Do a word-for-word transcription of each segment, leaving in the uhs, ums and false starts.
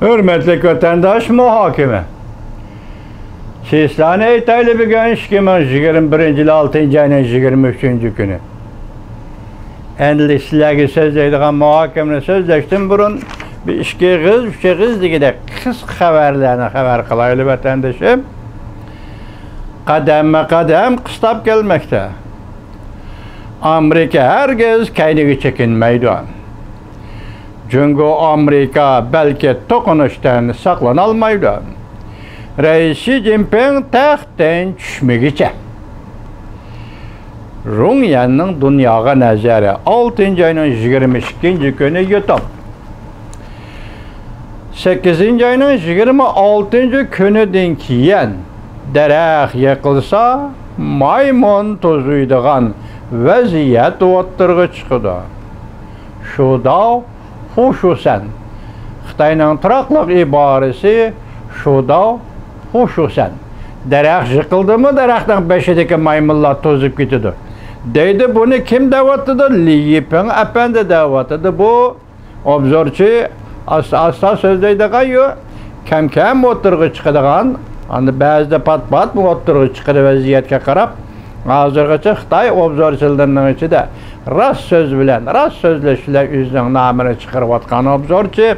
ھۆرمەتلىك ۋەتەنداش، مۇھاكىمە. چىسلانى ئېيتايلى، بۈگۈن ئىككى مىڭ يىگىرمە بىرىنچى يىل ئالتىنچى ئاينىڭ يىگىرمە ئۈچىنچى كۈنى. ئەمدى سىلەرگە سۆزلەيدىغان مۇھاكىمىنى سۆزلەشتىن بۇرۇن، بىر ئىككى ئېغىز، ئۈچ ئېغىز دېگۈدەك قىسقا خەۋەرلەرنى خەۋەر قىلايلى، ۋەتەندىشىم. قەدەممۇ قەدەم قىستاپ كەلمەكتە. ئامېرىكا ھەرگىز كەينىگە چېكىنمەيدۇ. جۇڭگو ئامېرىكا بەلكى توقۇنۇشتىن ساقلىنالمايدۇ. رەئىس شى جىنپىڭ تەختتىن چۈشمىگۈچە. رۇڭ يەننىڭ دۇنياغا نەزىرى، ئالتىنچى ئاينىڭ يىگىرمە ئىككىنچى كۈنى يۇتۇپ. سەككىزىنچى ئاينىڭ يىگىرمە ئالتىنچى كۈنىدىن كېيىن، دەرەخ يىقىلسا، مايمۇن توزۇيدىغان ۋەزىيەت ئوتتۇرىغا چىقىدۇ. شۇداۋ خۇشۇسەن. خىتاينىڭ تۇراقلىق ئىبارىسى شۇداۋ خۇشۇسەن. دەرەخ يىقىلدىمۇ، دەرەخنىڭ بېشىدىكى مايمۇنلار توزۇپ كېتىدۇ. دەيدۇ، بۇنى كىم دەۋاتىدۇ؟ لى يىپىڭ ئەپەندى دەۋاتىدۇ. بۇ ئوبزورچى ئاستا-ئاستا سۆزلەيدىغان يو، كەم-كەم ئوتتۇرىغا چىقىدىغان، ئاندىن بەزىدە پات-پات ئوتتۇرىغا چىقىدۇ ۋەزىيەتكە قاراپ. ھازىرغىچە خىتاي ئوبزورچىلىرىنىڭ ئىچىدە راست سۆز بىلەن، راست سۆزلەش بىلەن ئۆزىنىڭ نامىنى چىقىرىۋاتقان ئوبزورچى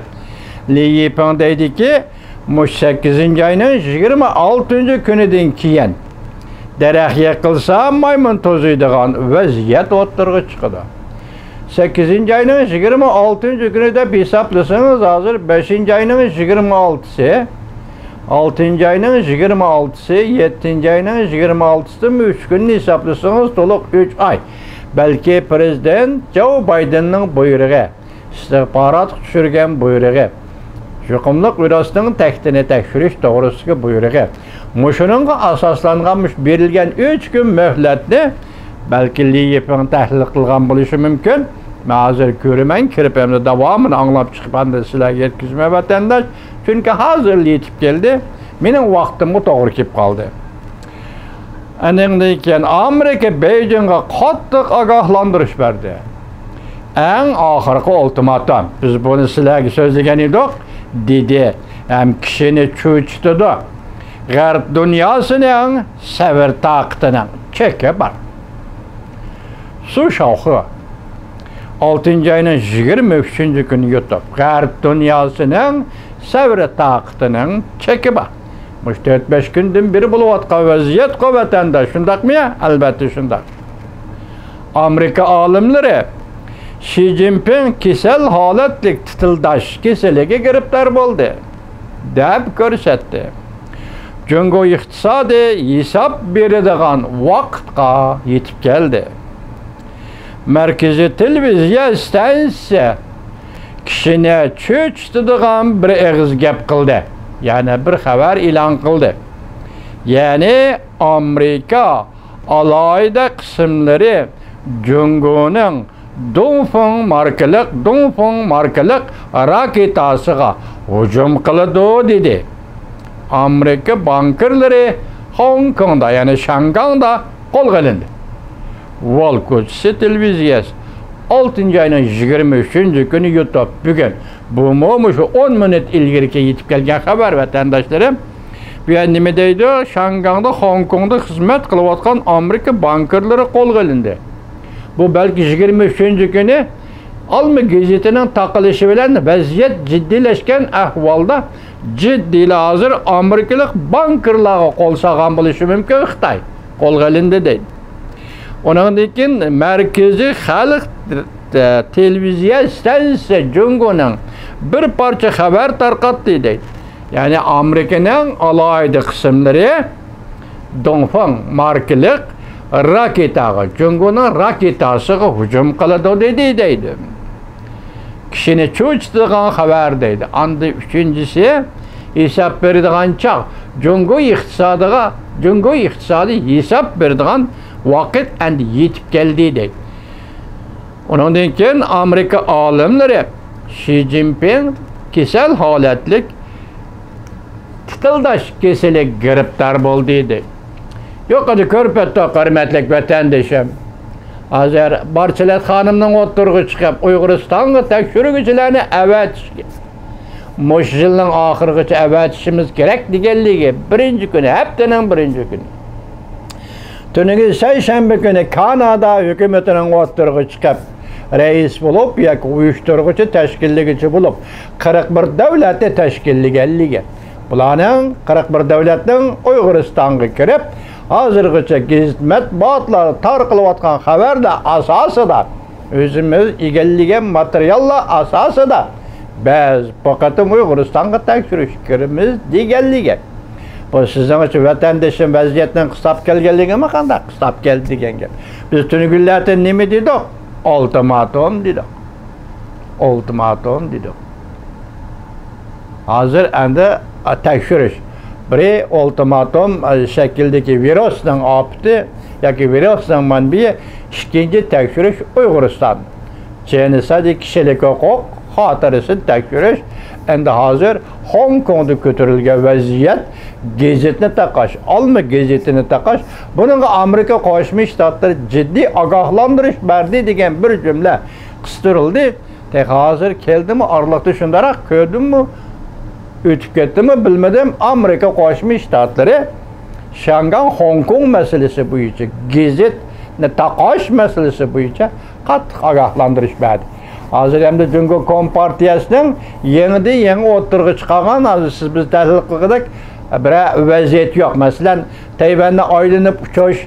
لى يىپىڭ دەيدىكى، مۇشۇ سەككىزىنچى ئاينىڭ يىگىرمە ئالتىنچى كۈنىدىن كېيىن، دەرەخ يىقىلسا، مايمۇن توزۇيدىغان ۋەزىيەت ئوتتۇرىغا چىقىدۇ. سەككىزىنچى ئاينىڭ يىگىرمە ئالتىنچى كۈنى دەپ ھېسابلىسىڭىز، ھازىر بەشىنچى ئاينىڭ يىگىرمە ئالتىسى، ئالتىنچى ئاينىڭ يىگىرمە ئالتىسى، يەتتىنچى ئاينىڭ يىگىرمە ئالتىسىدىن ئۈچ كۈننى ھېسابلىسىڭىز، تولۇق ئۈچ ئاي. بەلكى پىرېزىدېنت جو بايدېننىڭ بۇيرۇقى، ئىستىخباراتقا چۈشۈرگەن بۇيرۇقى، يۇقۇملۇق ۋىرۇسنىڭ تەھدىتىنى تەكشۈرۈش توغرىسىدىكى بۇيرۇقى. مۇشۇنىڭغا ئاساسلانغان مۇشۇ بېرىلگەن ئۈچ كۈن مۆھلەتنى بەلكى لى يىپىڭ تەھلىل قىلغان بولۇشى مۇمكىن. مەن ھازىر كۆرىمەن، كىرىپ ئەمدى داۋامىنى ئاڭلاپ چىقىپ ئاندىن سىلەرگە يەتكۈزىمەن، ۋەتەنداش. چۈنكى ھازىرلا يېتىپ كەلدى. مېنىڭ ۋاقتىمغا توغرا كېلىپ قالدى. ئاندىن كېيىن ئامېرىكا بېيجىڭغا قاتتىق ئاگاھلاندۇرۇش بەردى. ئەڭ ئاخىرقى ئۇلتىماتوم، بىز بۇنى سىلەرگە سۆزلىگەن ئىدۇق، دېدى ھەم كىشىنى چۆچۈتىدۇ. غەرب دۇنياسىنىڭ سەۋر تاقىتىنىڭ چېكى بار. سۇ شاۋخې ئالتىنچى ئاينىڭ يىگىرمە ئۈچىنچى كۈنى يۇتۇپ، غەرب دۇنياسىنىڭ سەۋر تاقىتىنىڭ چېكى بار. مۇشۇ تۆت-بەش كۈندىن بېرى بولۇۋاتقان ۋەزىيەتقۇ، ۋەتەنداش، شۇنداقمۇ؟ ئەلۋەتتە شۇنداق. ئامېرىكا ئالىملىرى شى جىنپىڭ كېسەل ھالەتلىك تىتىلداش كېسىلىگە گىرىپتار بولدى، دەپ كۆرسەتتى. جۇڭگو ئىقتىسادى ھېساب بېرىدىغان ۋاقىتقا يېتىپ كەلدى. مەركىزىي تېلېۋىزىيە ئىستانسىسى كىشىنى چۆچۈتىدىغان بىر ئېغىز گەپ قىلدى، يەنى بىر خەۋەر ئېلان قىلدى. يەنى ئامېرىكا ئالاھىدە قىسىملىرى جۇڭگونىڭ دۇڭفېڭ ماركىلىق، دۇڭفېڭ ماركىلىق راكېتاسىغا ھۇجۇم قىلىدۇ، دېدى. ئامېرىكا بانكىرلىرى خوڭكوڭدا، يەنى شياڭگاڭدا قولغا ئېلىندى. ۋول كوچىسى تېلېۋىزىيەسى ئالتىنچى ئاينىڭ يىگىرمە ئۈچىنچى كۈنى يۇتۇپ، بۈگۈن، بۇمۇ مۇشۇ ئون مىنۇت ئىلگىرىكى يېتىپ كەلگەن خەۋەر، ۋەتەنداشلىرىم. بۇ يەردە نېمە دەيدۇ؟ شياڭگاڭدا خوڭكوڭدا خىزمەت قىلىۋاتقان ئامېرىكا بانكىرلىرى قولغا ئېلىندى. بۇ بەلكى يىگىرمە ئۈچىنچى كۈنى ئالما گېزىتىنىڭ تارقىلىشى بىلەن ۋەزىيەت جىددىيلەشكەن ئەھۋالدا، جىددىيلا ھازىر ئامېرىكىلىق بانكىرلارغا قول سالغان بولۇشى مۇمكىن خىتاي. قولغا ئېلىندى دەيدۇ. ئۇنىڭدىن كېيىن مەركىزىي خەلق تېلېۋىزىيە ئىستانسىسى جۇڭگونىڭ بىر پارچە خەۋەر تارقاتتى دەيدۇ. يەنى ئامېرىكىنىڭ ئالاھىدە قىسىملىرى دۇڭفېڭ ماركىلىق راكېتاغا، جۇڭگونىڭ راكېتاسىغا ھۇجۇم قىلىدۇ دېدى دەيدۇ. كىشىنى چۆچۈتىدىغان خەۋەر دەيدۇ. ئاندىن ئۈچىنچىسى، ھېساب بېرىدىغان چاغ، جۇڭگو ئىقتىسادىغا، جۇڭگو ئىقتىسادى ھېساب بېرىدىغان ۋاقىت ئەمدى يېتىپ كەلدى دەيدۇ. ئۇنىڭدىن كېيىن ئامېرىكا ئالىملىرى شى جىنپىڭ كېسەل ھالەتلىك تىتىلداش كېسىلىگە گىرىپتار بولدى دەيدۇ. يۇقىرىدا كۆرۈپ ئۆتتۇق، ھۆرمەتلىك ۋەتەندىشىم. ھازىر بارچىلەت خانىمنىڭ ئوتتۇرىغا چىقىپ، ئۇيغۇرىستانغا تەكشۈرگۈچىلەرنى ئەۋەتىشكە، مۇشۇ يىلنىڭ ئاخىرىغىچە ئەۋەتىشىمىز كېرەك دېگەنلىكى، بىرىنچى كۈنى، ھەپتىنىڭ بىرىنچى كۈنى. تۈنۈگۈن سەيشەنبە كۈنى كانادا ھۆكۈمىتىنىڭ ئوتتۇرىغا چىقىپ، رەئىس بولۇپ ياكى ئۇيۇشتۇرغۇچى، تەشكىللىگۈچى بولۇپ، قىرىق بىر دۆلەتنى تەشكىللىگەنلىكى. بۇلارنىڭ، قىرىق بىر دۆلەتنىڭ ئۇيغۇرىستانغا كىرىپ، ھازىرغىچە گېزىت مەتبۇئاتلاردا تارقىلىۋاتقان خەۋەرلەر ئاساسىدا، ئۆزىمىز ئىگىلىگەن ماتېرىياللار ئاساسىدا، بىز بۇ قېتىم ئۇيغۇرىستانغا تەكشۈرۈشكە كىرىمىز دېگەنلىكى. بۇ سىزنىڭچە ۋەتەندىشىم ۋەزىيەتنىڭ قىستاپ كەلگەنلىكىمۇ قانداق؟ قىستاپ كەلدى دېگەن گەپ. بىز تۈنۈگۈنلەردە نېمە دېدۇق؟ ئۇلتىماتوم دېدۇق. ئۇلتىماتوم دېدۇق. ھازىر ئەمدى، ئا، تەكشۈرۈش. بىرى ئۇلتىماتوم، ئا، شەكلىدىكى ۋىرۇسنىڭ ئاپىتى ياكى ۋىرۇسنىڭ مەنبىيى، ئىككىنچى تەكشۈرۈش ئۇيغۇرىستان. جېنوسايد، كىشىلىك ھوقۇق خاتىرىسىنى تەكشۈرۈش. ئەمدى ھازىر خوڭكوڭدا كۆتۈرۈلگەن ۋەزىيەت، گېزىتنى تاقاش، ئالما گېزىتىنى تاقاش، بۇنىڭغا ئامېرىكا قوشما شتاتلىرى جىددىي ئاگاھلاندۇرۇش بەردى دېگەن بىر جۈملە قىستۇرۇلدى. تېخى ھازىر كەلدىمۇ، ئارىلىقتا شۇنداقراق كۆردۈممۇ، ئۆتۈپ كەتتىمۇ بىلمىدىم، ئامېرىكا قوشما شتاتلىرى شياڭگاڭ خوڭكوڭ مەسىلىسى بويىچە، گېزىتنى تاقاش مەسىلىسى بويىچە قاتتىق ئاگاھلاندۇرۇش بەردى. ھازىر ئەمدى جۇڭگو كومپارتىيەسىنىڭ يېڭىدىن يېڭى ئوتتۇرىغا چىقارغان، ھازىر سىز بىز تەھلىل قىلغۇدەك بىرەر ۋەزىيەت يوق. مەسىلەن، تەيۋەننى ئايلىنىپ ئۇچۇش،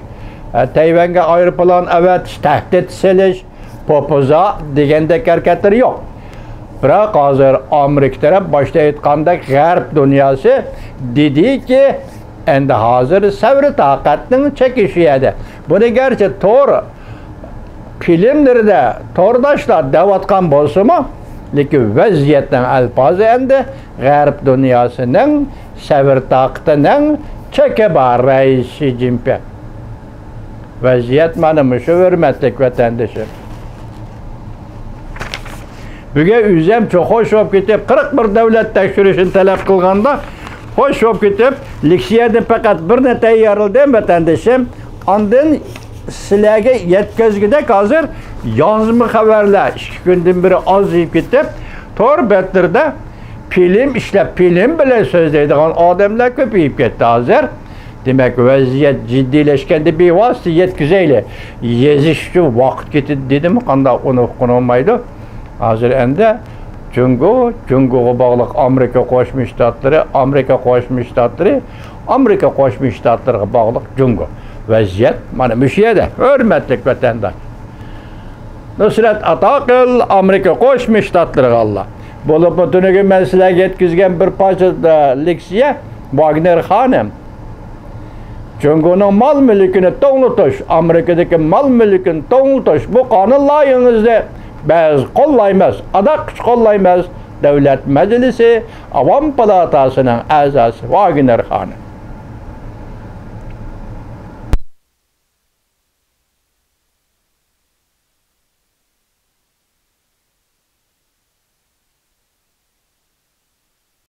تەيۋەنگە ئايروپىلان ئەۋەتىش، تەھدىت سېلىش، پوپوزا دېگەندەك ھەرىكەتلىرى يوق. بىراق ھازىر ئامېرىكا تەرەپ باشتا ئېيتقاندەك غەرب دۇنياسى دېدىكى، ئەمدى ھازىر سەۋر تاقەتنىڭ چېكى شۇ يەردە. بۇنى گەرچە تور فىلىملىرىدە تورداشلار دەۋاتقان بولسىمۇ، لېكىن ۋەزىيەتنىڭ ئەلپازى ئەمدى غەرب دۇنياسىنىڭ سەۋر تاقىتىنىڭ چېكى بار، رەئىس شى جىنپىڭ. ۋەزىيەت مانا مۇشۇ، ھۆرمەتلىك ۋەتەندىشىم. بۈگۈن ئۆزۈم چوڭ خوش بولۇپ كېتىپ، قىرىق بىر دۆلەت تەكشۈرۈشنى تەلەپ قىلغاندا، خوش بولۇپ كېتىپ، لېكسىيەدىن پەقەت بىرنى تەييارلىدىم، ۋەتەندىشىم. ئاندىن سىلەرگە يەتكۈزگۈدەك ھازىر يازما خەۋەرلەر ئىككى كۈندىن بېرى ئازىيىپ كېتىپ، تور بەتلىرىدە فىلىم ئىشلەپ، فىلىم بىلەن سۆزلەيدىغان ئادەملەر كۆپىيىپ كەتتى ھازىر. دېمەك، ۋەزىيەت جىددىيلەشكەندە بىۋاسىتە يەتكۈزەيلى. يېزىش ئۈچۈن ۋاقىت كېتىدۇ دېدىمۇ، قانداق ئۇنى ئۇققىنى بولمايدۇ. ھازىر ئەمدى جۇڭگو، جۇڭگوغا باغلىق ئامېرىكا قوشما شتاتلىرى، ئامېرىكا قوشما شتاتلىرى، ئامېرىكا قوشما شتاتلىرىغا باغلىق جۇڭگو. ۋەزىيەت مانا مۇشۇ يەردە، ھۆرمەتلىك ۋەتەنداش. نۇسرەت ئاتاقىل، ئامېرىكا قوشما شتاتلىرىغا ئاللا. بولۇپمۇ تۈنۈگۈن مەن سىلەرگە يەتكۈزگەن بىر پارچە، ئە، لېكسىيە، ۋاگنېر خانىم. جۇڭگونىڭ مال مۈلكىنى توڭلىتىش، ئامېرىكىدىكى مال مۈلكىنى توڭلىتىش، بۇ قانۇن لايىھىڭىزنى بىز قوللايمىز، ئاداققىچە قوللايمىز. دۆلەت مەجلىسى ئاۋام پالاتاسىنىڭ ئەزاسى ۋاگنېر خانىم.